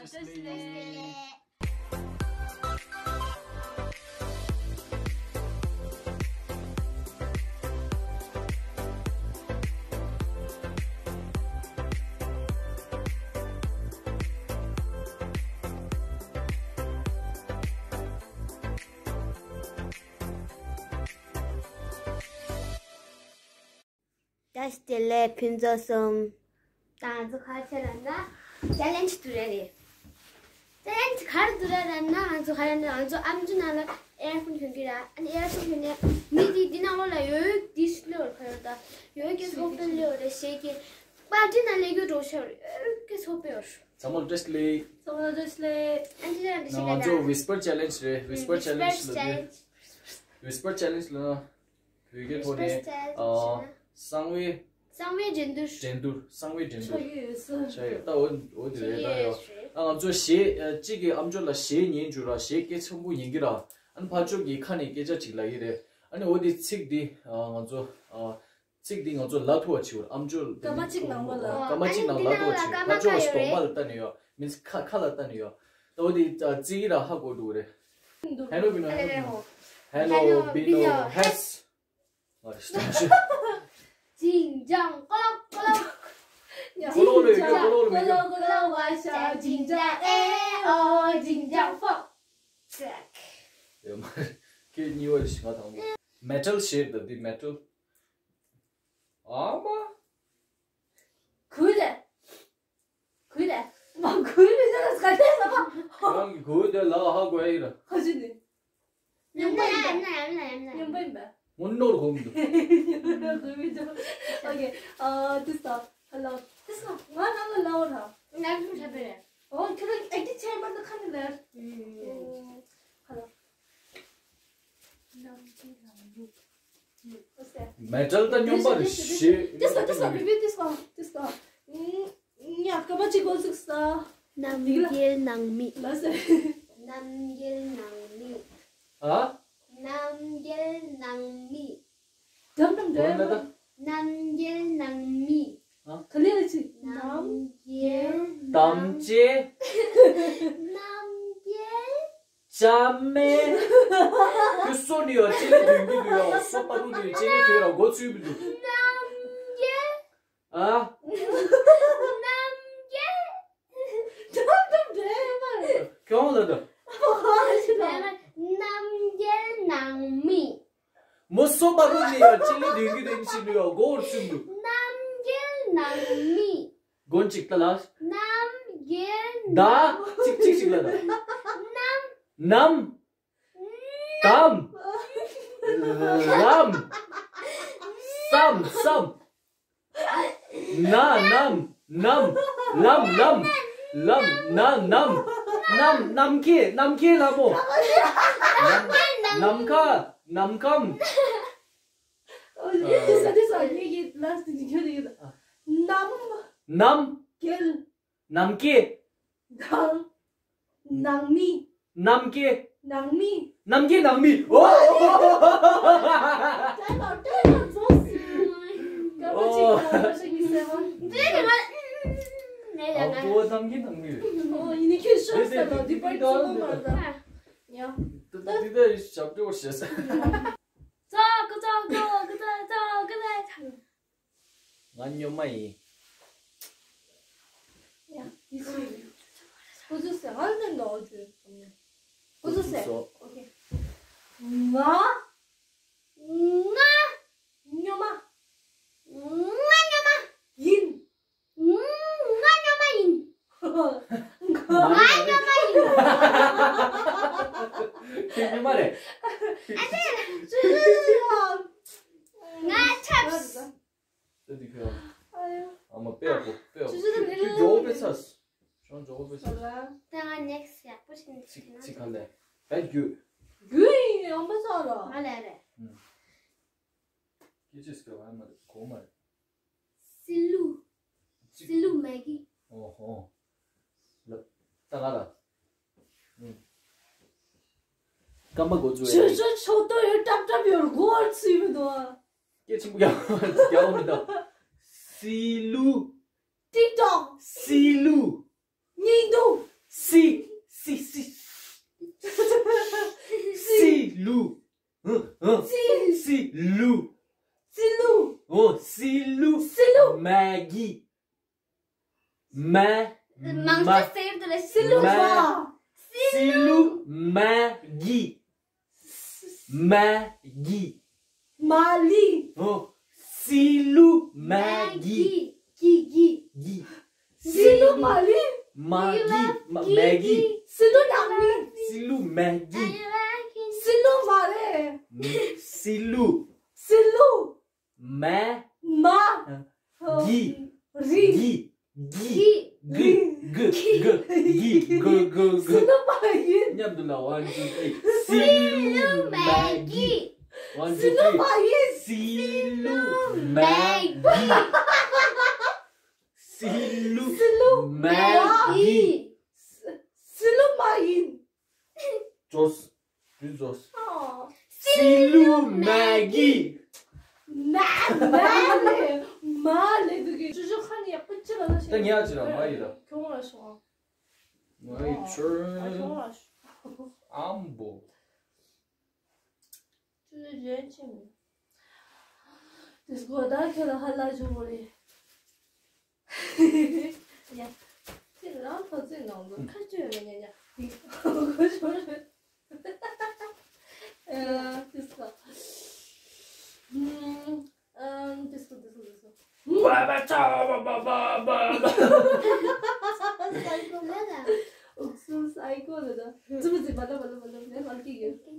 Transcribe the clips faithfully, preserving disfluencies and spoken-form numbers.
བཀྲ་ཤིས་བདེ་ལེགས། བཀྲ་ཤིས་བདེ་ལེགས་ཕུན་ཚོགས་གསུམ། ད་ང་ཚོ་ག་རེ་བྱས་ར་ན་ཅེ་ལེན་ཇི་བསྡུར་ཡ་རེད། ཅེ་ལེན་ཇི་ག་རེ་བསྡུར་ཡ་ར་ན་ང་ཚོ་ག་རེ་ན་ང་ཚོ་ཨམ་ཅོག་ནང་ལ་ཨེར་ཕོན་གྱོན་གྱི་ར། ཨ་ནི་ཨེར་ཕོན་གྱོན་ནས་མི་དེ་འདི་ནང་ལོགས་ལ་ཡོད་ཡོད་འདི་ཤི་ལོར་ཁ་ཡོད་ད། ཡོད་ཀྱི་སོག་པོ་ལོར་རེ་ཞེས་ཀྱི་པར་ཏི་ནང་ལས་རྒྱུ་འགྲོ་ཤོར་ཡོད་ཀྱི་སོག་པོ་ཡོད། ཚང་མ་ལ་བཀྲ་ཤིས་བདེ་ལེགས། ཚང་མ་ལ་བཀྲ་ཤིས་བདེ་ལེགས། ཨ་ནི་ཅེ་ལེན་ཇི་ཞིག་ང་ལ་ང་ཚོ་ད་ཝིས་པར་ཅེ་ལེན་ཇི་རེད། ཝིས་པར་ཅེ་ལེན་ཇི་ལ་འདི། ཝིས་པར་ཅེ་ལེན་ཇི་ལ་ན། བོད་སྐད་ཐོག་ནས་ཨ་གསང་བའི། གསང་བའི་འགྲན་བསྡུར། འགྲན་བསྡུར། གསང་བའི་འགྲན་བསྡུར། ཆགས་ཡོད་ས། ཆགས་ཡོད་ད། འོ་འོ་དེ་རེད་ད་ཡོད། ཨ་ང་ཚོ་གཞས་ཨ་གཅིག་གི་ཨམ་ཅོག་ལ་གཞས་ཉན་རྒྱུ་ར། གཞས་སྐད་ཆེན་པོ་ཉན་གྱི་ར། ཨ་ནི་ཕར་ཕྱོགས་ཀྱི་ཁ་ནས་སྐད་ཆ་ཅིག་ལབ་ཀྱི་རེད། ཨ་ནི་འོ་དེ་ཚིག་འདི་ཨ་ང་ཚོ་ཨ་ཚིག་འདི་ང་ཚོ་ལབ་ཐུབ་པ་བྱེད། ཨམ་ཅོག་སྐར་མ་གཅིག་ནང་ལོགས་ལ། སྐར་མ་གཅིག་ནང་ལབ་ཐུབ་པ་བྱེད། ཕར་ཕྱོགས་གདོང་པ་ལ་ལྟ་ནས་ཡོད། མིན་ཁ་ཁ་ལ་ལྟ་ནས་ཡོད། ད་འོ་དེ་ཨ་རྩིས་ར་ཧ་གོ་འགྲོ་གི་རེད། ཧེ་ལོ་བི་ནོ། ཧེ་ལོ་བི་ནོ། ཧེ་ལོ་བི་ནོ། ཧེ་སི། ཨ་རེ་སྟོན་ཤི། ཅིང་ཅང་ཀོ་ལོ་ཀོ་ལོ། ཀོ་ལོ་ལོ་ཡོད་ཀྱི། ཀོ་ལོ་ལོ་མེད་ཀྱི། ཀོ་ལོ་ཀོ་ལོ་བ་ཤ་ཅིང་ཅང་ཨེ་ཨོ་ཅིང་ཅང་ཕོ། ཡོད་མ་རེད། ཁྱེད་གཉིས་པ་རེད་ཤི། ང་དང་པོ། མེ་ཊལ་ཤེར་ད་འདི་མེ་ཊལ། ཨ་མ། གུས་ཏེ། གུས་ཏེ། མ་གུས་མི་ཟེར་ས་ཁ་ཏེ་ས་མ། རང་གི་གུས་ཏེ་ལ་ཧ་གོ་ཡ་ཡིན་ར། ཁ་ཅི་ནི། ཉམས་པ་ཡིན་པས། ཉམས་པ་ཡིན་པས། མོ་ནོར་གོ་མི་འདུག་ཉམས་པ་གོ་མི་འདུག་ཨོ་ཀེ། ཨ་ཏིས་ད། ཧེ་ལོ། ཏིས་ད། ང་རང་ལ་ལའོ་ར། ང་ཚོ་ཆ་པེ་རེད། ཨོ་ཁྱོད་རང་ཨེ་ཀི་ཆེན་པོ་འདི་ཁ་ནས་ལེར། ཧེ་ལོ། མེ་ཊལ་དང་སྨྱོན་པ་རེད་ཤི། ཏིས་ཀ་ཏིས་ཀ་བི་བི་ཏིས་ཀ་ཏིས་ཀ་ཉ་ཀ་པ་ཅི་གོ་ཚིག་ས། རྣམ་རྒྱལ་ནང་མི། ལ་སེ། རྣམ་རྒྱལ་ནང་མི། ཨ། རྣམ་རྒྱལ་ནང་མི། དམ་དམ་འདྲ་ཡ་ལ། རྣམ་རྒྱལ་ནང་མི། ཨ། ག་ལེ་ལ་ཅི། རྣམ་རྒྱལ། དམ་ཅེ། རྣམ་རྒྱལ། ཅམ་མེ། ཁྱོད་སོ་ནི་ཡོད་ཅེ་ལེ་དོན་གྱི་འདུག་ཡོད། སོ་པ་རུ་ནི་ཅེ་ལེ་དོན་ར་མགོ་ཚུད་མི་འདུག་རྣམ་རྒྱལ། ཨ། རྣམ་རྒྱལ། ཁྱོད་ལ་དོ། རྣམ་རྒྱལ་ནང་མི། མོ་སོ་པ་རུ་ནི་ཡོད་ཅེ་ལེ་དོན་གྱི་དོན་གྱི་འདུག་ཡོད་མགོ་ཚུད་མི་འདུག་རྣམ་རྒྱལ་ནང་མི། མགོ་གཅིག་ལྟ་ལ། རྣམ་རྒྱལ། ད། གཅིག་གཅིག་གཅིག་ལ་ད། རྣམ། རྣམ། དམ། ལམ། སམ་སམ། ན་ནམ། ནམ། ལམ་ལམ། ལམ། ན་ནམ། ནམ། ནམ་མཁའི། ནམ་མཁའི་ལྷ་མོ། ནམ། ནམ་མཁའ། ནམ་ཁམས། ཨོ་ཡེ་ཡེ་ས་དེ་ས་ཡེ་ཡེ་ལ་སི་ཏི་ཁྱོད་ཡེ་ད། ནམ། ནམ། རྒྱལ། ནམ་མཁའི། ནང་། ནང་མི། ནམ་མཁའི། ནང་མི། ནམ་མཁའི་ནང་མི། ཨོ། ཏན་ཏན་ཏན་ཏན་ཛོས། ཀ་པ་ཅིག་ཀ་པ་ཅིག་ཡིན་ཟེར་བ། ཨ་ཀོ་ནམ་མཁའི་ནང་མི་རེད། ཨོ་ཡིན་ནི་ཁྱོད་ཤོད་ཟེར་ལ་འདི་པར་ཙོ་མ་མ་རེད་ད། ཡ། ད་ད་འདི་ད་ཡི་ཞབས་བྲོ་བྱེད་ས། ཙོ་ཀ་ཙོ་ཀ་ཙོ་ཀ་ཙོ་ཀ་ཙོ། ང་སྨྱོན་མ་ཡིན། ཡ། འདི་སུ་ཡིན། ཁོ་ཚོ་ཟེར་ང་ལ་ནོར་བཅོས་སོང་ནས། ཁོ་ཚོ་ཟེར། ཁོ་ཚོ་ཟེར། ཨོ་ཁེ། ང་། ང་། སྨྱོན་མ། ང་སྨྱོན་མ། ཡིན། ང་སྨྱོན་མ་ཡིན། ང་སྨྱོན་མ་ཡིན། ཁྱོད་སྨྱོན་མ་རེད། ཨ་ནི། ང་ཆབ། ད་འདི་ཁྱོད། ཨ་མ་དཔེ་ཡག་པོ་དཔེ་ཡག་པོ། ཁྱོད་མགྱོགས་པོ་དཔེ་ཚར། ཁྱོད་མགྱོགས་པོ་དཔེ་ཚར། ད་ང་ནེག་སི་ཡག་པོ་ཞིག་འདུག་ཅིག་ཅིག་ག་ལས། ད་རྒྱུ། རྒྱུ་ཡིན་ཡོང་པ་ཚར་རོ། ང་ལས་རེད། ཨུམ། སྐད་ཆ་ཟེར་བ་མ་རེད་གོ་མ་རེད། སི་ལུ། སི་ལུ་མེ་གི། ཨོ་ཧོ། ལ། ད་ག་ར། ཨུམ། སྐར་མ་འགོ་བཙུགས་ཡ་ཡིན། ཆུ་ཆུ་ཆོ་ཏོ་ཡོད་ཏབ་ཏབ་ཡོད་གོ་བར་ཚུད་མི་འདུག་ཨ། སྐད་ཆེན་པོ་རྒྱག་རྒྱག་འོ་མི་འདུག་སི་ལུ། ཏིག་ཏོག་སི་ལུ། སྙིང་སྡུག་གི་མ། མང་ཆེ་ཟེར་དུ་ར། སི་ལུ་མ། སི་ལུ་མ་གི་མ་གི་མ་ལི། ཨོ། སི་ལུ་མ་གི་གི་གི་གི་སི་ལུ་མ་ལི། མ་གི་མ་གི་སི་ལུ་ནང་མི། སི་ལུ་མ་གི་སི་ལུ་མ་རེད། སི་ལུ། སི་ལུ། མ། མ། གི་རི། གི་གི་གི་གི་གི་གི་གི་གི་སི་ལུ་མ་ཡིན། མཉམ་དུ་ལ། one two three། སི་ལུ་མ་གི one two three། སི་ལུ་མ་ཡིན། སི་ལུ་མ་གི་སི་ལུ། སི་ལུ་མ་གི་སི་ལུ་མ་ཡིན། ཇོས། དུས་ཇོས། སི་ལུ་མ་གི་མ་མ་ལེ། མ་ལེ་དུ་གི་ཅུ་ཅུ་ཁ་ནི་ཡག་པོ་ཅི་ལ་ལ་ཤེས། ད་ཉག་ཅི་ལ་མ་ཡི་ར། ཁྱོང་ལ་ཤོག་ང་ཡི་ཨ་ཆུ་ཁྱོང་ལ་ཤོག་ཨམ་བོ། ཅུ་ཅུ་ཇོན་ཆེ་མི། དེ་སྒོ་ད་ཁྱོད་ལ་ཧ་ལ་ཇུ་བོ་རེད། ཡ། ཁྱེད་རང་ཕ་ཚོའི་ནང་དུ་ཁ་གཅོད་མེད་ཉ་ཉ། ཨ། དེ་སྐོ། ཨམ། དེ་སྐོ་དེ་སྐོ་དེ་སྐོ། བ་བ་ཆ་བ་བ་བ་བ་བ། སའི་ཀོ་ལ་ལ། ཨུག་སུ་སའི་ཀོ་ལ་ལ། ཙི་མ་ཙི་བ་ལ་བ་ལ་བ་ལ་ལ་ལ་ཀི་ཡོད། ཨུམ།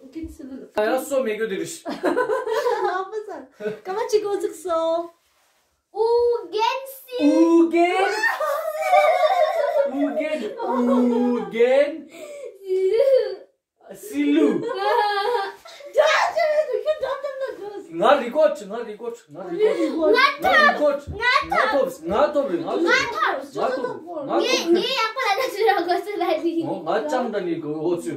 ཨུ་རྒྱན་སི་ལུ་ལ། ཡ་སོ་མེ་གོ་དེ་རིས། ཨ་པ་ས། ཀ་མ་ཅི་གོ་ཚིག་སོ། ཨུ་རྒྱན་སི། ཨུ་རྒྱན། ཨུ་རྒྱན། ཨུ་རྒྱན། སི་ལུ། ང་རི་ཀོ་ཆུ། ང་རི་ཀོ་ཆུ། ང་རི་ཀོ་ཆུ། ང་ཐོབ། ང་ཐོབ། ང་ཐོབ། ང་ཐོབ། ང་ཐོབ། ངས་ངས་ཡག་པོ་ལ་ད་ཆུ་ར་གོ་ཚུལ་ལ་ནི། ང་ཅང་ད་ནི་གོ་ཆུ།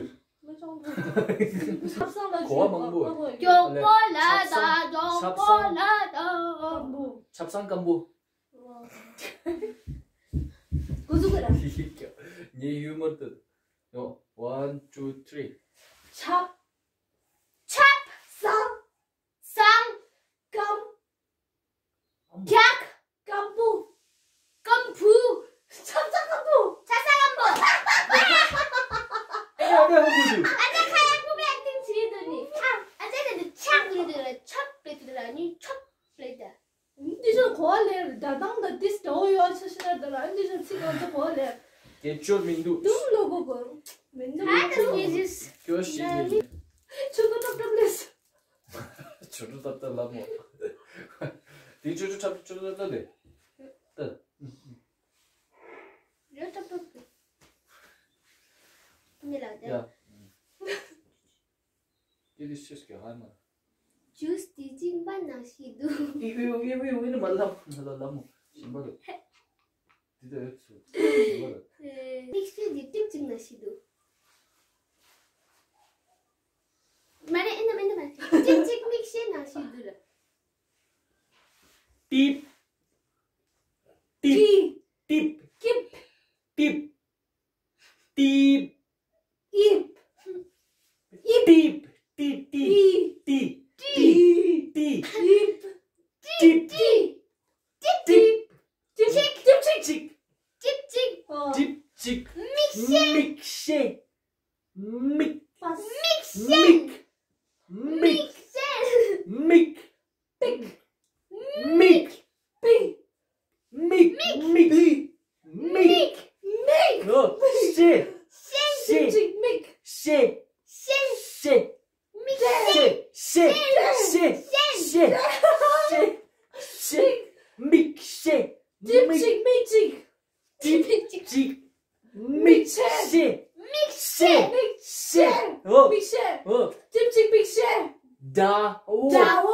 ཆབ་གསང་ལ་གོ་བ་མང་པོ། མགྱོགས་པོ་ལ་ད་མགྱོགས་པོ་ལ་ད། ཆབ་གསང་སྐམ་པོ། འགོ་འཛུགས་གི་ར། ངའི་ཡུ་མོར་དུ། ཡོ། One, two, three། ཆབ། ཆབ། གསང་། གསང་། སྐམ། རྒྱག་སྐམ་པོ། སྐམ་པོ། ཆབ་ཆ་སྐམ་པོ། ཆབ་ཆ་སྐམ་པོ། ཨ་ཅག་ཁ་ཡག་པོ་མེད་ཏིང་ཆི་དུ་ནི། ཨ་ཅག་ནི་ཆག་ལི་དུ་ལ་ཆབ་པེ་དུ་ལ་ནི་ཆོབ་པེ་ད། འདི་ཚོ་གོ་བ་ལེན། ད་དང་ད་ཏིས་ད་འོ་ཡོ་ཆ་ཤི་ན་ད་ལ་འདི་ཚོ་ཚིག་གང་ཚོ་གོ་བ་ལེན། སྐད་ཅོར་མི་འདུག་དུམ་ལོ་གོ་གོ་མི་འདུག་ཧ་ད་ནི་ཟིས། ཀྱོ་ཤི་ཡིན། ཆུ་ཏོ་ཏོ་ཏོ་ལེས། ཆུ་ཏོ་ཏོ་ཏོ་ལ་མོ། དེ་ཆུ་ཏོ་ཏོ་ཆུ་ཏོ་ཏོ་ལེ། ཏ། རེ་ཏོ་ཏོ་ཏོ། མི་ལ་ཏེ། ཡ། དེ་དེ་ཤེས་ཀྱི་ཧ་མ། ཇུས་དེ་གཅིག་པ་ནང་བཞིན་འདུག་ཨི་ཨི་ཨི་ཨི་ཨི་ནི་མ་ལབ་མ་ལབ་ལབ་མོ་ཞིམ་པ་རེད། དེ་ལྟར་ཡོད་ཚུལ་ཞིམ་པ་རེད། མིག་ཤེལ་འདི་ཊིབ་གཅིག་ནང་བཞིན་འདུག་མ་རེད། ཨེ་ནམ་ཨེ་ནམ་མ་རེད། ཊིབ་གཅིག་མིག་ཤེལ་ནང་བཞིན་འདུག་ལ། ཊིབ། ཊིབ། ཊིབ། ཊིབ། ཊིབ། ཊིབ། ཊིབ། ཨིབ། ཨིབ། ཊིབ། ཊིབ། ཊིབ། ཊིབ། ཊིབ། ཊིབ། ཊིབ། ཊིབ། ཊིབ། ཊིབ་ཅིག། ཊིབ་ཅིག། ཊིབ་ཅིག། ཨོ། ཊིབ་ཅིག། མིག་ཤེལ། མིག་ཤེལ། མིག། མིག་ཤེལ། མིག། མིག་ཤེལ། མིག། པིག་མིག། པིག་མིག། མིག། མིག། མིག། མིག། མིག། ཨོ། ཤེལ། ཤེལ། ཤེལ། ཤེལ། ཤེལ། ཤེལ། ཤེལ། མིག་ཤེལ། ཤེལ། ཤེལ། ཤེལ། ཤེལ། ཤེལ། མིག་ཤེལ། ཊིབ་ཅིག། མིག་ཅིག། ཊིབ་ཅིག། མིག་ཤེལ། མིག་ཤེལ། མིག་ཤེལ། ཨོ། མིག་ཤེལ། ཨོ། ཊིབ་ཅིག་མིག་ཤེལ། དགྲ་བོ། དགྲ་བོ།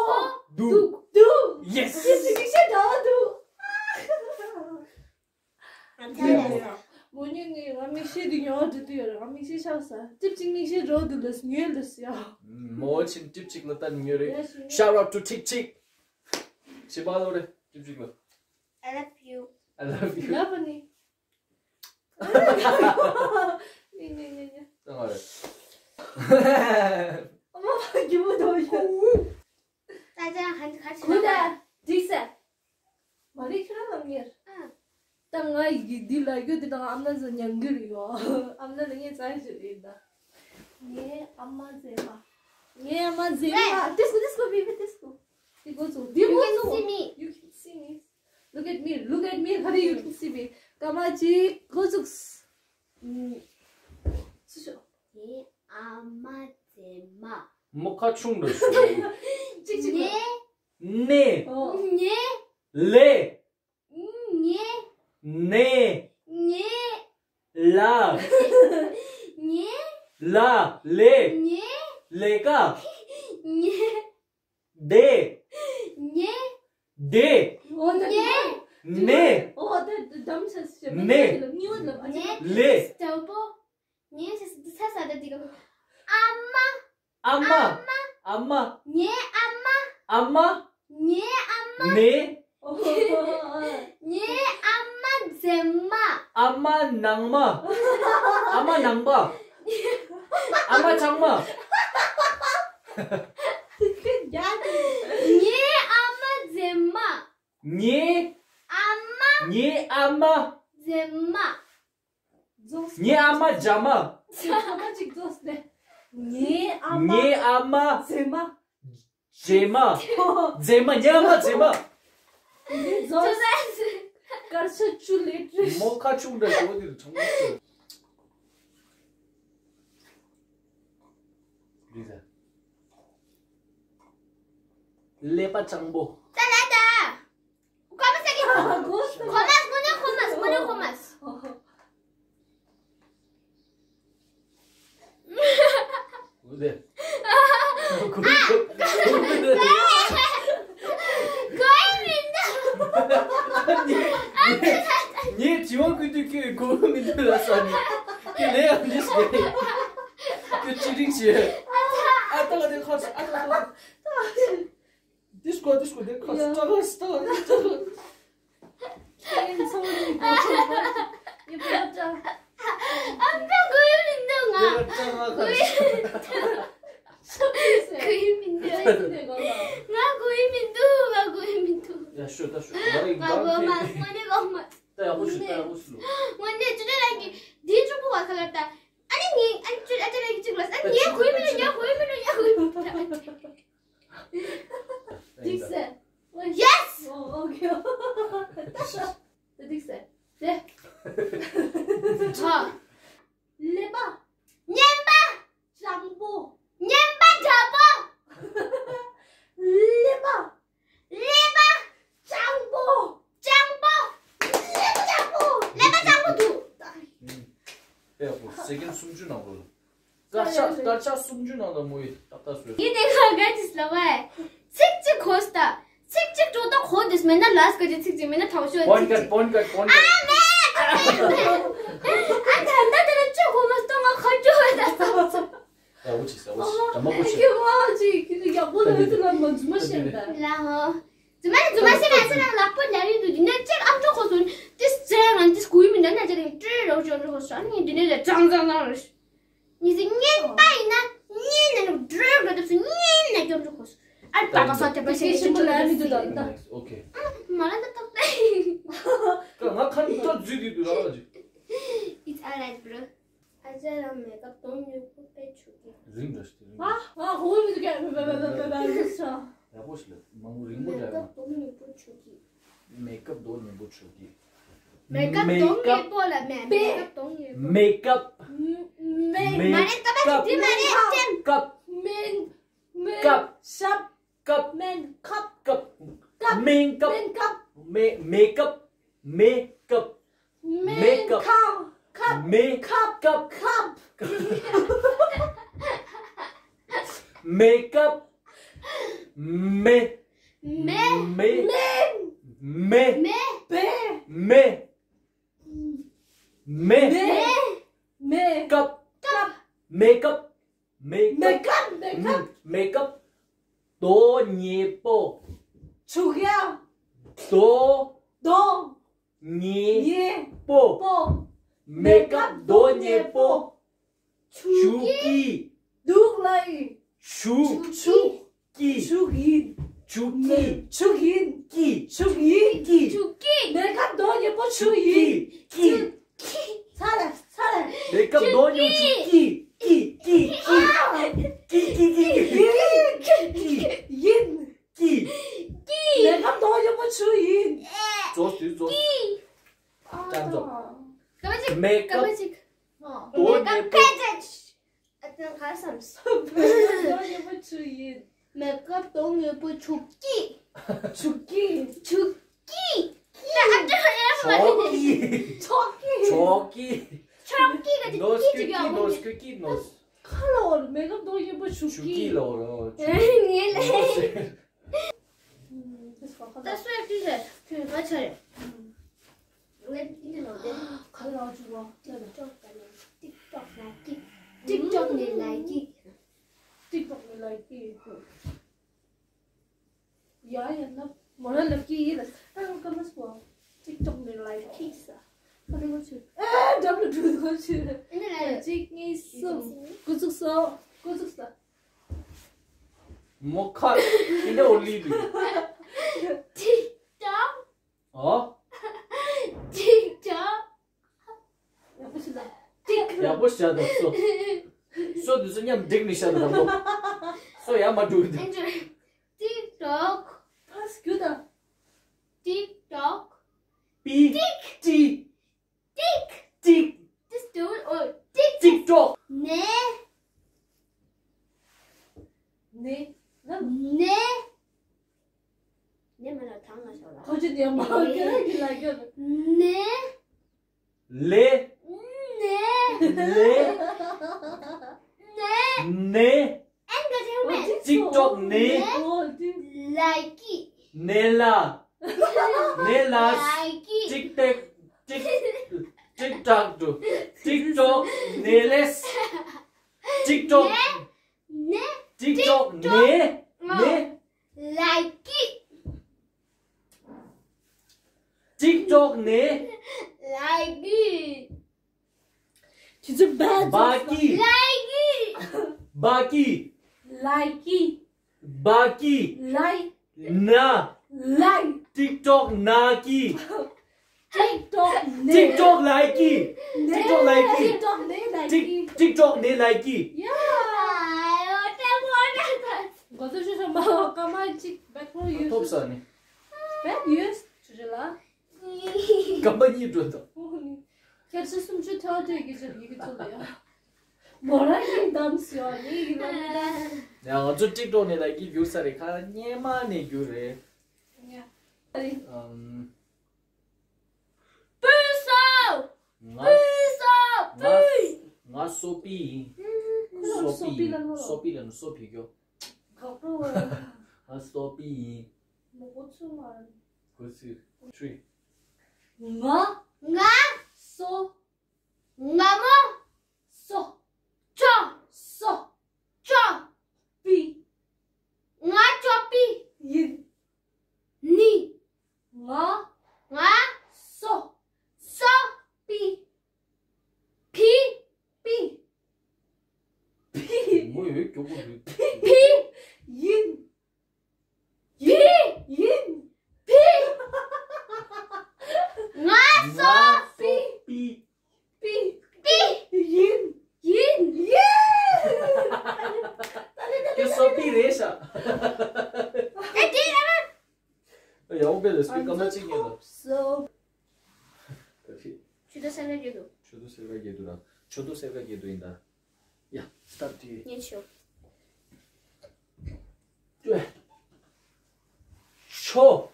འདུག་དུག་ཡེ་སི། ཊིབ་ཅིག་མིག་ཤེལ། དགྲ་བོ་འདུག་མོ་ཉིད་ནི་ང་མིག་ཤེལ་འདི་ཉོ་བ་འདྲི་དུས་ཡོད་རེད། ང་མིག་ཤེལ་ཆག་ས། ཊིབ་ཅིག་མིག་ཤེལ་འགྲོ་འདུག་ལས་ཉོས་ལས་ཡ། མོ་ཆིན་ཊིབ་ཅིག་ལ་ལྟ་ནི་ཉོས་རེད། Shout out to ཊིབ་ཅིག་ཞེས་པ་ལོ་རེད། ཊིབ་ཅིག་ལ། I love you. I love you. ལབ་ནི། ནི་ནི་ནི་ནི། ད་ང་རེད། ཨ་མ་ཕ་གི་མོ་དོ་ཡོད། ད་ཅང་ཧན་ཁ་ཆི་ན། འགྲིག་ས། མ་རེད། ཁྱོད་རང་ལ་ཉེར། ཨ། ད་ང་ཡི་འདི་ལ་རྒྱུ་འདི་དང་ཨམ་ན་ཟ་ཉང་གི་རེད་ཡོ། ཨམ་ན་ལ་ངས་ཙང་ཞིག་རེད་ད། ངའི་ཨ་མ་མཛེས་མ། ངའི་ཨ་མ་མཛེས་མ། This go, this go, baby, this go. འདི་གོ་ཚོ། འདི་གོ་ཚོ། You can see me. You can see me. Look at me, look at me. ཧ་རེ། You can see me. སྐར་མ་གཅིག་གོ་ཚུགས། ཨུམ། སུ་ཤོག་ངའི་ཨ་མ་མཛེས་མ། མོ་ཁ་ཆུང་འདྲ་ཞིག་ཅིག་ཅིག་ངའི། ནེ། ཨོ། ངའི། ལེ། ངའི། ནེ། ངའི། ལ། ངའི། ལ། ལེ། ངའི། ལེ་ཀ་ངའི། དེ། ངའི། དེ། ཨོ་ད་ངའི། ནེ། ཨོ་ད་དམ་ཆ་ཞེས་པ་ནེ། ནེ་ལ་ཉི་འོད་ལ་ཨ་ཅེ། ལེ། སྟོབས་པོ། ངའི་ས་ས་ས་ད་དེ་ག་ཨ་མ། ཨ་མ། ཨ་མ། ངའི་ཨ་མ། ཨ་མ། ངའི་ཨ་མ། ནེ། ངའི་ཨ་མ་མཛེས་མ། ཨ་མ་ནང་མ། ཨ་མ་ནང་པ། ཨ་མ་གཙང་མ། ངའི་ཨ་མ་མཛེས་མ། ངའི། ཨ་མ། ངའི་ཨ་མ། མཛེས་མ། ངའི་ཨ་མ་རྒྱ་མ། ཚང་མ་གཅིག་རྫོགས་ནས། ངའི་ཨ་མ། ངའི་ཨ་མ། མཛེས་མ། རྗེས་མ། མཛེས་མ། ངའི་ཨ་མ་མཛེས་མ། འདི་རྫོགས། སྐར་ཆ་བཅུ་ལས་བྲིས། མོ་ཁ་ཆུང་འདྲ་ཞིག་འོ་དེ་རུ་ཆང་མོ་ཟེར། རིག་ཟེར། ཀླད་པ་སྤྱང་པོ། ད་ད་ད། ཁོ་མ་ས་ཀི། ཁོ་མ་ས། ཁོ་ནི་ཁོ་མ་ས། ཁོ་ནི་ཁོ་མ་ས། འོ་དེ། ཁོ་མི་འདུག་ཁོ་མི་འདུག་ངས་དྲི་བ་བཀོད་དུས་ཁྱོད་ཁོ་མི་འདུག་ལབ་ས་ནི། ཁྱོད་ལས་ཡང་འདི་ཟེར། ཁྱོད་ཅི་རིགས་བྱེད། ཨ་ཏག་དེ་ཁ་ས། ཨ་ཏག་ཏག This go, this go, this go. ཡ། སྟག་སྟག་སྟག་ཁྱེད་ཚོ་ནི་གོ་ཆོད་པ། ཡི་པ་ཏྲ། ཨ་ཕ་གོ་ཡི་མི་འདུག་ང་། ཡི་པ་ཏྲ་མ་གོ་ཡི་མི་འདུག་ང་གོ་ཡི་མི་འདུག་ང་གོ་ཡི་མི་འདུག་ཡ་ཤོད་ད་ཤོད། ང་རིག་ང་གོ་མ། ང་ནི་གོ་མ། ད་ཡག་པོ་ཞིག་ད་ཡག་པོ་ཞིག་ལོ། ང་ནི་ཅི་ལྟར་རང་གི་དེའི་གྲོགས་པོ་བ་ཁ་ལ་ད། ཨ་ནི་ངས་ཨ་ནི་ཅི་ཨ་ཅི་རང་གི་ཅིག་ལ་ཨ་ནི་ངས་གོ་ཡི་མི་འདུག་ངས་གོ་ཡི་མི་འདུག་ངས་གོ་ཡི་མི་འདུག་འགྲིག་ཟེར། Yes! Oh, okay. འགྲིག་ཟེར། དེ། ཚ། ཀླད་པ། སྙན་པ། སྤྱང་པོ། སྙན་པ་འདྲ་པོ། ཀླད་པ། ཀླད་པ། སྤྱང་པོ། སྤྱང་པོ། ཀླད་པ་སྤྱང་པོ། ཀླད་པ་སྤྱང་པོ་འདུག་དཔེ་ཡག་པོ། སེ་ཀེན་སུམ་ཅུ་ནང་ལོགས་ལ། སྐར་ཆ་སྐར་ཆ་སུམ་ཅུ་ནང་ལ་མོ་ཡི་ཏག་ཏག་བཟོས། ཡིན་ནའི་ཁ་ག་ཅིག་ལབ་བས། ཚིག་གཅིག་གོ་སྟ། ཚིག་གཅིག་འགྲོ་ད་གོ་དུས་མེད་ན་ལ་སྐར་གྱི་ཚིག་གཅིག་མེད་ན་ཐང་ཤོད་ཚིག་གཅིག་པོན་ཀ་པོན་ཀ་པོན་ཀ་ཨ་མེད། ཨ་ད་ད་དེ་ལ་ཅི་གོ་མ་སྟོང་ང་ཁ་ཅོ་བས་ད་ས། ཡག་པོ་བྱས་ཟེར་བ་ཞིག་དྲ་མ་པོ་བྱས། ཁྱེད་མ་ཅིག་ཁྱེད་ཡག་པོ་ལ་ཡོད་དུ་ལ་མ་རྫུན་མ་བཤད་པས། ལ་ཧོ། རྫུན་མ་རེད་རྫུན་མ་བཤད་ན་ས་ནང་ལག་པ་ལ་ཡོད་དུ་འདི་ནས་ཅིག་ཨམ་ཅོག་ཁོ་སོང་། དེ་ཟེར་ང་འདི་སྐུའི་མི་འདྲ་ན་ཅི་རིང་ཏྲི་རོ་ཅོ་རོ་ཁོ་སོང་ནི་འདི་ནས་ལ་ཙང་ཙང་ཙང་རེད། ཉི་ཟེར་སྙན་པ་ཡིན་ན་སྙན་ན་ནུ་འགྲོ་འགྲོ་དུས་སུ་སྙན་ན་སྐྱོན་འགྲོ་དགོས། ཨ་པ་པ་ས་དེ་པ་ཤེས་ཤེས་པོ་ལ་མི་འདུག་ད་ད། ཨོ་ཁེ། མ་ལ་ད་ཐོག་ཏེ། ཀ་ང་ཁ་ནི་ད་འཛུལ་དུས་དུས་ར་ལ་ཅིག It's alright, bro. ཨ་ཅག་ལ་མེ་ཀབ་གཏོང་མྱོང་པོ་དཔེ་ཆོག་གི། རིང་འདྲ་ཞིག་རིང་ཨ། ཨ་ཧོ་མི་འདུག་ག་བ་བ་བ་བ་བ་བ་ཡག་པོ་ཞིག་ལ་མང་པོ་རིང་པོ་མེ་འདྲ་ཡོད་ཀབ་མ། གཏོང་མྱོང་པོ་ཆོག་གི། མེ་ཀབ་གཏོང་མྱོང་པོ་ཆོག་གི། མེ་ཀབ་མེ་གཏོང་ཀབ་མཁན་པོ་ལ་མེ་མེ་ཀབ་གཏོང་མཁན་པོ། མེ་ཀབ། མེ་མ་རེད་ཀ་པ་ཅིག་དེ་མ་རེད་ཅན། ཀབ། མེན། མེན། ཀབ། ཤབ། ཀབ། མེན་ཁབ། ཀབ། ཀབ། མེན་ཀབ། མེན་ཀབ། མེ་མེ་ཀབ། མེ་ཀབ། མེན་མེ་ཀབ། ཁབ། ཁབ། མེ་ཁབ། ཁབ། ཁབ། མེ་ཀབ། མེ། མེ། མེ། མེ། མེ། མེ། བེ། མེ། མེ། མེ། མེ། ཀབ། ཀབ། མེ་ཀབ། མེ་མེ་ཀབ། ཀབ། མེ་ཀབ། མེ་ཀབ། དོ་ཉེ་པོ། ཆུ་ཡ། དོ། དོ། ཉེ། ཉེ། པོ། པོ། མེ་ཀབ་དོ་ཉེ་པོ། ཆུ་ཀི། དུག་ལ་ཡི། ཆུ། ཆུ། ཀི། ཆུ་ཡིན། ཆུ་སྐྱིད། ཆུ་ཡིན། སྐྱིད། ཆུ་ཡིན། སྐྱིད། ཆུ་སྐྱིད། མེ་ཁབ་རྡོ་སྙིང་པོ་ཆུ་ཡིན། སྐྱིད། སྐྱིད། ཚ་ལ་ཚ་ལ། མེ་ཁབ་རྡོ་སྙིང་པོ་ཆུ་སྐྱིད། སྐྱིད། སྐྱིད། སྐྱིད། སྐྱིད། སྐྱིད། སྐྱིད། ཡིན། སྐྱིད། སྐྱིད། མེ་ཁབ་རྡོ་སྙིང་པོ་ཆུ་ཡིན། རྫོགས་དུས་རྫོགས། ཅང་རྫོགས། སྐར་མ་གཅིག་མེ་ཁབ་སྐར་མ་གཅིག་རྡོ་སྙིང་པོ། ཨ་ཙང་ག་བསམ་སོང་། རྡོ་སྙིང་པོ་ཆུ་ཡིན། མེ་ཁབ་རྡོ་སྙིང་པོ་ཆུ་སྐྱིད། ཆུ་སྐྱིད། ཆུ་སྐྱིད། ཆོག་གི། ཆོག་གི། ཆོག་གི། ཆོག་གི་ག་ཅི་ནོ་སྐྱིད་ཅིག་ཡོད་མོ། སྐྱིད་ནོ་སྐྱིད་ནོ། ཁ་ལ་འོར་མེ་ཁབ་རྡོ་སྙིང་པོ་ཆུ་ཆུ་སྐྱིད། སྐྱིད་ལ་འོར་ཆུ། ངས་ལས། ད་སོ་ཡ་ཏི་ཟེར། ཁྱོད་ང་ཆ་རེད། ངས་ཏི་ནས་ལོ་དེ། ཁ་ལ་འོར་ཆུ་བ། ཏིག་ཏོག་ནས་ལའིག་ཀི། ཏིག་ཏོག་ནས་ལའིག་ཀི། ཏིག་ཏོག་ནས་ལའིག་ཀི། ཡ་ཡ་ན་མོ་ན་ལབ་ཀྱི་ཡིན་ལ། ཨ་ཀ་མ་སོ། ཏིག་ཏོག་ནས་ལའིག་ཀི་ས། ཁ་ཏི་གོ་ཆུ། ཨ་ཌབ་ལུ་ཌུ་གོ་ཆུ། ཨ་ནི་ལ་གཅིག་གཉིས་གསུམ། འགོ་ཚུགས་སོ། འགོ་ཚུགས་ས། མོ་ཁ་ཨིན་ཌ་ཨོ་ལི་ལི། ཏིག་ཏོག་ཨོ། ཏིག་ཏོག་ཡག་པོ་ཞིག་ལ། ཏིག་ཡག་པོ་ཞིག་བྱ་དང་སོ། སོ་དུས་སུ་མཉམ་འགྲིག་ནི་ཤ་དང་དང་པོ། སོ་ཡག་མ་འགྲུབ་དུས། ཏིག་ཏོག་ཕར་རྒྱུ་དང་། ཏིག་ཏོག་པི། ཏིག་ཏི། ཏིག་ཏིག་ཏིག་ཏོག་ཨོ། ཏིག་ཏིག་ཏོག་ནས། ནས། ནས། ནས་མ་ལ་ཐང་ང་ཤོར་ལ། ཁོ་ཅི་དེ་མ་ཁེ་ར་གི་ལ་གི་ནས། ལེ། ནས། ལེ། ནས། ནས། ཨན་ག་ཅི་མེད། ཏིག་ཏོག་ནས། ལའིག་ཀི། ནས་ལ། ནས་ལ། ལའིག་ཀི། ཏིག་ཏེག་ཏིག་ཏིག་ཏོག་ཏུ། ཏིག་ཏོག་ནས་ལེས། ཏིག་ཏོག་ནས། ནས། ཏིག་ཏོག་ནས། ནས། ལའིག་ཀི། ཏིག་ཏོག་ནས། ལའིག་ཀི། ཁྱེད་ཚོ་བ་ཀི། ལའིག་ཀི། བ་ཀི། ལའིག་ཀི། བ་ཀི། ལའིག་ན། ལའིག་ཏིག་ཏོག་ན་ཀི། ཏིག་ཏོག་ནས། ཏིག་ཏོག་ལའིག་ཀི། ཏིག་ཏོག་ལའིག་ཀི། ཏིག་ཏོག་ནས་ལའིག་ཀི། ཏིག་ཏོག་ནས་ལའིག་ཀི། ཡ། འགོ་ཚུགས་ཤོག་མ་སྐར་མ་གཅིག་བེག་ཕོར་ཡོད། ཐོབ་ས་ནི། བེག་ཡོད་ཆུ་ཆུ་ལ། སྐར་མ་གཉིས་འགྲོ་དང་། ཁྱེད་ཚོ་སུམ་ཅུ་ཐལ་ཐལ་གྱི་ཆེད་ཡི་གེ་ཚོ་ལ་ཡ། མོ་རང་གིས་བདམས་སོ་ཡི་གེ་ལ་མི་ལ། ཡ་ང་ཚོ་ཏིག་ཏོག་ནས་ལའིག་ཀི་བརྒྱུགས་ས་རེད། ཁ་སྔོན་མ་ནས་བརྒྱུགས་རེད། ཡ། ཨམ། པུས་སོ། ང་པུས་སོ། ང་པུས། ང་སོ་པི་ཡིན། ཁོ་ལ་སོ་པི་ལ་ནོ། སོ་པི་ལ་ནོ། སོ་པི་གྱོ། ག་པོ་བ། ང་སོ་པི་ཡིན། མོ་གོ་ཚུ་མ། གོ་ཚུ་ཚུ། ང་། ང་། སོ། ང་མོ། སོ། ཅོ། སོ། ཅོ། པི། ང་ཅོ་པི། ཡིན། ནི། ང་། ང་། སོ། སོ། པི། ཕི། པི། ཕི། ངོ་ཡོད་མགྱོགས་པོ་རེད། ཕི། ཡིན། ཡིན། ཡིན། ཕི། ང་སོ་པི། པི། པི། པི། ཡིན། ཡིན། ཡིན། ཁྱོད་སོ་པི་རེད་ཤག་ཨེ་དེ་ར། ཡ་འོ་པེ་ལ་སྤི་ཀ་མ་ཅིག་ཉན་ལ། ཆུ་ཚོད་སེར་ཀ་བརྒྱད་དུ། ཆུ་ཚོད་སེར་ཀ་བརྒྱད་དུ་ར། ཆུ་ཚོད་སེར་ཀ་བརྒྱད་དུ་ཡིན་ད། ཡ། སི་ཊར་ཊི་ཡེ། ཉན་ཤོག་ཅོ། ཤོ།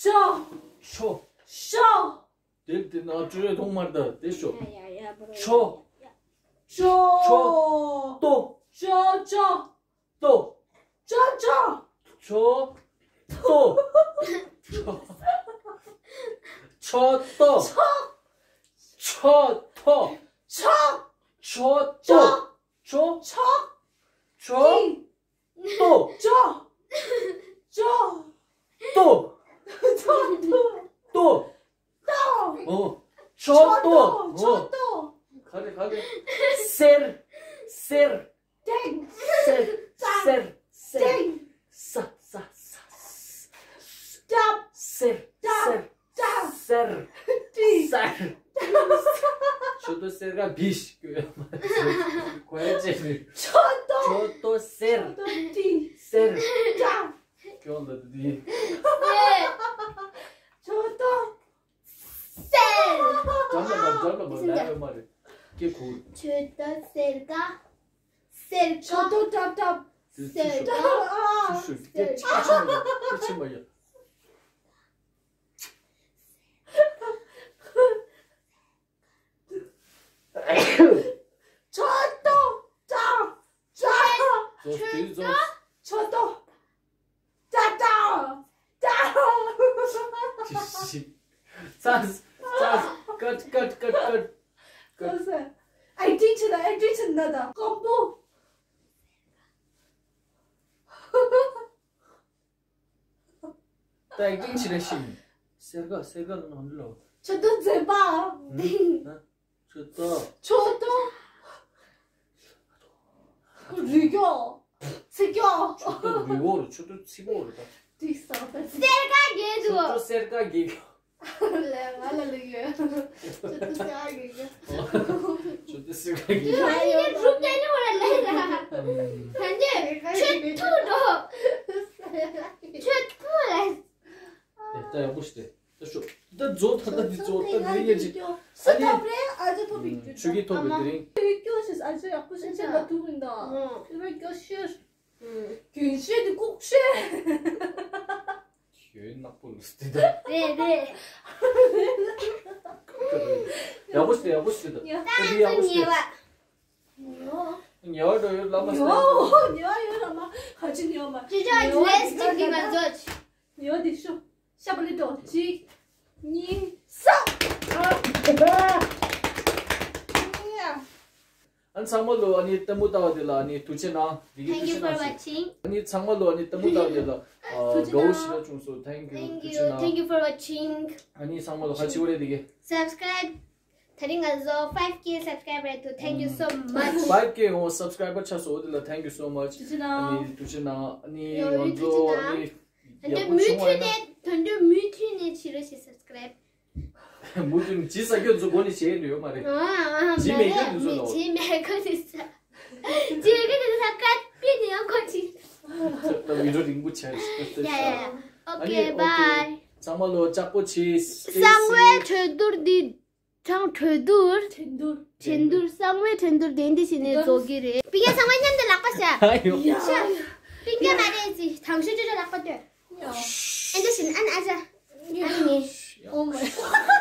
ཤོ། ཤོ། ཤོ། དེ་དེ་ན་ཅོ་ཡོད་མཐོང་མར་ད་དེ་ཤོ། ཤོ། ཤོ། ཏོ། ཤོ་ཅོ། ཏོ། ཅོ་ཅོ། ཆོ། ཏོ། ཆོ་ཏོ། ཆོ་ཏོ། ཆོ། ཆོ་ཏོ། ཆོ། ཆོ། ཏོ། ཅོ། ཅོ། ཏོ། ཅོ་ཏོ། ཏོ། ཏོ། ཨོ། ཆོ་ཏོ། ཆོ་ཏོ། ག་རེ་ག་རེ། སེར། སེར། ཏེང་། སེར། སེར། སེར། ཏེང་། ས། ས། ས། སྟབས། སེར། སྟབས། སེར། སྟབས། སེར། ཏི། སེར། ཆོ་ཏོ་སེར་ཀ་བི་ཞིག་གོ་ཡ་མ་རེད། གོ་ཡ་ཅེ་མི། ཆོ་ཏོ། ཆོ་ཏོ་སེར། ཆོ་ཏོ་ཏི། སེར། སྟབས། ཁྱོད་ལ་དེ། ཆོ་ཏོ། སེར། འགྲམ་ལ་འགྲམ་འགྲམ་ལ་མ་ལ་ཡོད་མ་རེད། སྐད་ཁུག་ཆོ་ཏོ་སེར་ཀ་སེར་ཀ་ཆོ་ཏོ་ཏབ་ཏབ། སེར་ཀ་ཨ། སེར་ཀ་ཆེ་ཆེ་མ་ཡ། ཆོ་ཏོ་ཏབ་ཏབ། ཆོ་ཏོ། ཆོ་ཏོ། ཏ་ཏ། ཏ། ཅི་ཞིག་ཚ་ཚ། ཀཊ་ཀཊ་ཀཊ་ཀཊ། ཀཊ། ཨེག་ཊིང་བྱེད་ན་ཨེག་ཊིང་བྱེད་ན་ད་ཀོམ་པོ། ད་ཨེག་ཊིང་བྱེད་ན་ཤི། སེར་ཀ་སེར་ཀ་ནང་ལོ། ཆོ་ཏོ་མཛེས་པ། ཆོ་ཏོ། ཆོ་ཏོ། རུས་ཀྱོག་ཚིག་ཀྱོག་ཆོ་ཏོ་རུས་བོ་རུ་ཆོ་ཏོ་ཚིག་བོ་རུ་ད། ཏིག་ས་པ་ཏིག་སེར་ཀ་གེ་ཆོ་ཏོ་དུ། སེར་ཀ་གེ་ལ་ང་ལ་ལུག་ཡོད། ཆོ་ཏོ་སེར་ཀ་གེ་གེ་ཆོ་ཏོ་སེར་ཀ་གེ། ང་ཡི་རུབ་ཏེ་ནི་བ་ལ་ལ་ད་ནི་ཆོ་ཏོ་རོ། ཆོ་ཏོ་ལ། ད་ཡག་པོ་ཞིག་རེད། ད་ཤོག་ད་རྫོགས་ཐ་ད་འདི་རྫོགས་ད་འདི་ཡེ་ཅིག་སུ་ཐོབ་རེད། ཨ་ཅེ་ཐོབ་པའི་རྒྱུ་ཆུ་གི་ཐོབ་པའི་དེ་རིང་། ཁྱོད་སྐྱོ་ཞིག་ཨ་ཅེ་ཡག་པོ་ཞིག་ཅེ་ལ་ཐུག་མི་འདུག་ཁྱོད་སྐྱོ་ཤོར། རྒྱུན་ཤེས་དེ་ལྐུགས་ཤེས། ཁྱོད་ནག་པོ་ལུས་དེ་ད། རེད་རེད། ཡག་པོ་ཞིག་ཡག་པོ་ཞིག་ད་ད་འདི་ཡག་པོ་ཞིག་ཉེ་བ། ཉེ་བ་འགྲོ་ཡོད་ལ་མ་ཟེར། ཉེ་བ་ཉེ་བ་ཡོད་ལ་མ་ཁ་ཅི་ཉེ་བ་མ། ཅི་ཅག་ཌི་རེ་སི་ཅིག་གི་ང་ཚོ། ཉེ་བ་དེ་ཤོ། ཤ་པ་ལི་འགྲོ། གཅིག་གཉིས། གསུམ། ཨ་ནི་ཚང་མ་ལོ་ཨ་ནི་ལྟད་མོ་ལྟ་བ་དེ་ལ་ཨ་ནི་ཐུགས་རྗེ་གནང་། འདི་གའི་Thank you ཐུགས་རྗེ་for གནང་ཞུ། watching. ཨ་ནི་ཚང་མ་ལོ་ཨ་ནི་ལྟད་མོ་ལྟ་བ་དེ་ལ་ཨ། དགའ་བོ་ཞེ་དྲག་བྱུང་སོང་། Thank you. Thank you. Thank you for watching. ཨ་ནི་ཚང་མ་ལོ་ཁ་ཆེ་བོ་རེད་འདི་གའི། Subscribe. ད་རིང་ང་ཚོ་five K subscriber དུ། Thank you so much. Five K འོ་subscriber ཆགས་སོང་འོ་དེ་ལ་thank you so much. ཐུགས་རྗེ་གནང་། ཨ་ནི་ཐུགས་རྗེ་གནང་། ཨ་ནི་ཡོ་ང་ཡོ་ཚོ་ཐུགས་རྗེ་ཨ་ནི་གནང་། ད་ཡག་པོ་མུ་བྱུང་བ་མཐུད་ན། ནས་ད་མུ་མཐུད་ནས་བྱེད་རོགས་བྱེད་subscribe. མུ་མཐུད་ནས་བྱེད་ས་ཁྱོད་ཚོ་སྒོ་ནས་བྱེད་ཡོད་ཡོད་མ་རེད། ཨ་ཨ་བྱེད་མེད་མཁན་དེ་ཚོ་ལོ། བྱེད་མེད་མཁན་དེ་ཚོ། བྱེད་མཁན་དེ་ཚོ་ལ་ཀ་པི་ནས་ཡང་ཁོ་ཅི། ད་བི་ཌི་ཡོ་རིང་པོ་བྱས་རེད། ཡ་ཡ་ཡ། ཨ་ནི་okay, okay. Bye. ཚང་མ་ལོ་ལྕགས་པོ་བྱེད། Stay safe. གསང་བའི་གྲོས་བསྡུར་འདི། ཚང་གྲོས་བསྡུར། འགྲན་བསྡུར། འགྲན་བསྡུར། གསང་བའི་འགྲན་བསྡུར་དེ་འདི་བྱས་ནས་རྫོགས་ཀྱི་རེད། པི་ཀ་ཚང་མ་མཉམ་དུ་ལག་པ་བྱ། ཡོ། ཤ། པི་ཀ་མ་རེད་ཅི། དང་ཤོས་ཅོ་ཅོ་ལག་པ་སྟོན། ཨེ་འདི་བྱས་ནས་ཨ་ན་ཨ་ཅག་ཨ་ནི་ངས། Oh my God.